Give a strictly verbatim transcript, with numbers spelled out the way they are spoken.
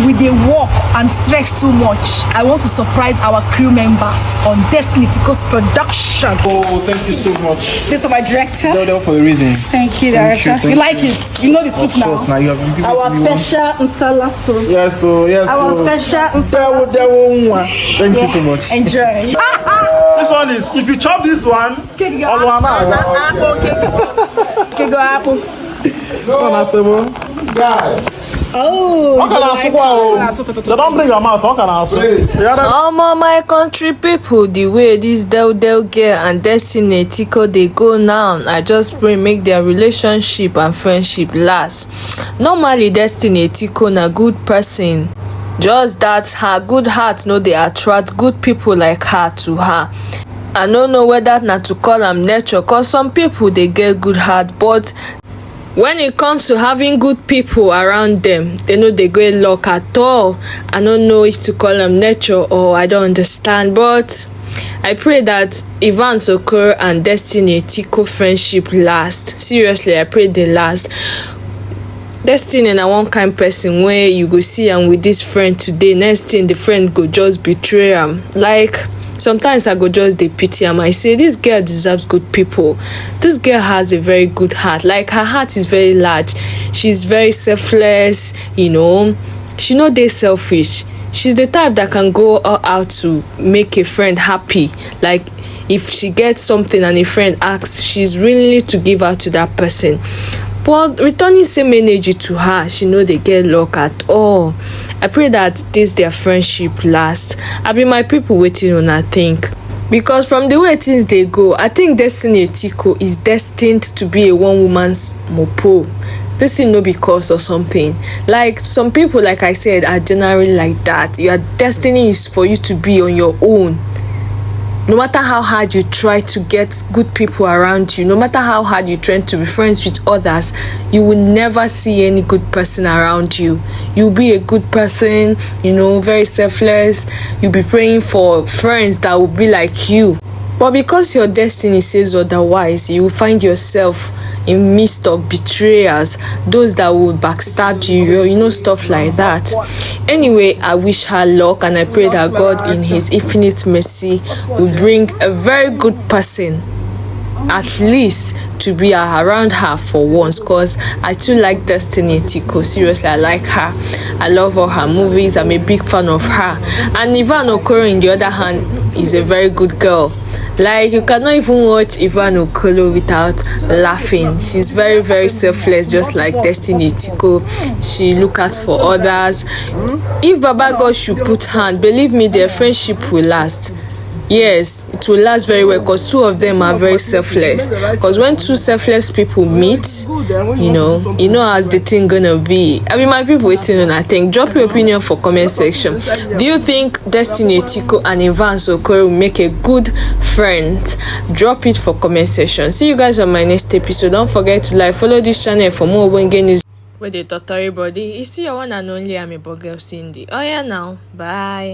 We dey work and stress too much. I want to surprise our crew members on Destiny Tico's production. Oh, thank you so much. This for my director. Well done for a reason. Thank you, director. Thank you. You like it. You know the soup Of now. Course, now you have been giving Our it to me once. Special nsala soup. Yes, so yes, Our so. Special There nsala will, soup. there will one. Thank you so Yeah. Much. Enjoy. This one is, if you chop this one, Kego all one now. Kego apple. Ọ na-asịbụ. Oh. Ọ ka na-asụkwa o. They don't bring your mouth. Ọ ka na-asụ. Yeah, that- Omo, my country people, the way this Del Del girl and Destiny Etiko dey go now, I just pray make their relationship and friendship last. Normally, Destiny Etiko na good person, just that her good heart no dey attract good people like her to her. I no know whether na to call am nature, cause some people dey get good heart, but when it comes to having good people around them, they no dey get luck at all. I no know if to call am nature or I don't understand, but I pray that Evans Okoro and Destiny Etiko friendship last. Seriously, I pray they last. Destiny na one kind person wey you go see am with this friend today, next thing the friend go just betray am. Like, sometimes I go just dey pity am. I say this girl deserves good people. This girl has a very good heart. Like, her heart is very large. She's very selfless, you know. She no dey selfish. She's the type that can go all out to make a friend happy. Like, if she gets something and a friend asks, she's willing to give out to that person. But returning same energy to her, she no dey get luck at all. I pray that this their friendship last. I be my people, wetin una think? Because from the way things dey go, I think Destiny Etiko is destined to be a one woman's mopo. This thing no be cause or something. Like, some people, like I said, are generally like that. Your destiny is for you to be on your own. No matter how hard you try to get good people around you, no matter how hard you try to be friends with others, you will never see any good person around you. You'll be a good person, you know, very selfless. You'll be praying for friends that will be like you. But because your destiny says otherwise, you will find yourself in midst of betrayers, those that will backstab you, you know, stuff like that. Anyway, I wish her luck, and I pray that God in his infinite mercy will bring a very good person at least to be around her for once, because I too like Destiny Etiko. Seriously, I like her. I love all her movies. I'm a big fan of her. And Ivan Okoro, in the other hand, is a very good girl. Like, you cannot even watch Ivan Okoro without laughing. She's very, very selfless, just like Destiny Etiko. She look out for others. If Baba God should put hand, believe me, their friendship will last. Yes, it will last very well, because two of them are very selfless. Because when two selfless people meet, you know, you know how's the thing gonna be. I mean, my people, waiting on, I think. Drop your opinion for comment section. Do you think Destiny Etiko and Evans Okoro will make a good friend? Drop it for comment section. See you guys on my next episode. Don't forget to like, follow this channel for more Wenge news. Where they totori body. You see your one and only, I'm a girl Cindy. Oh yeah, now. Bye.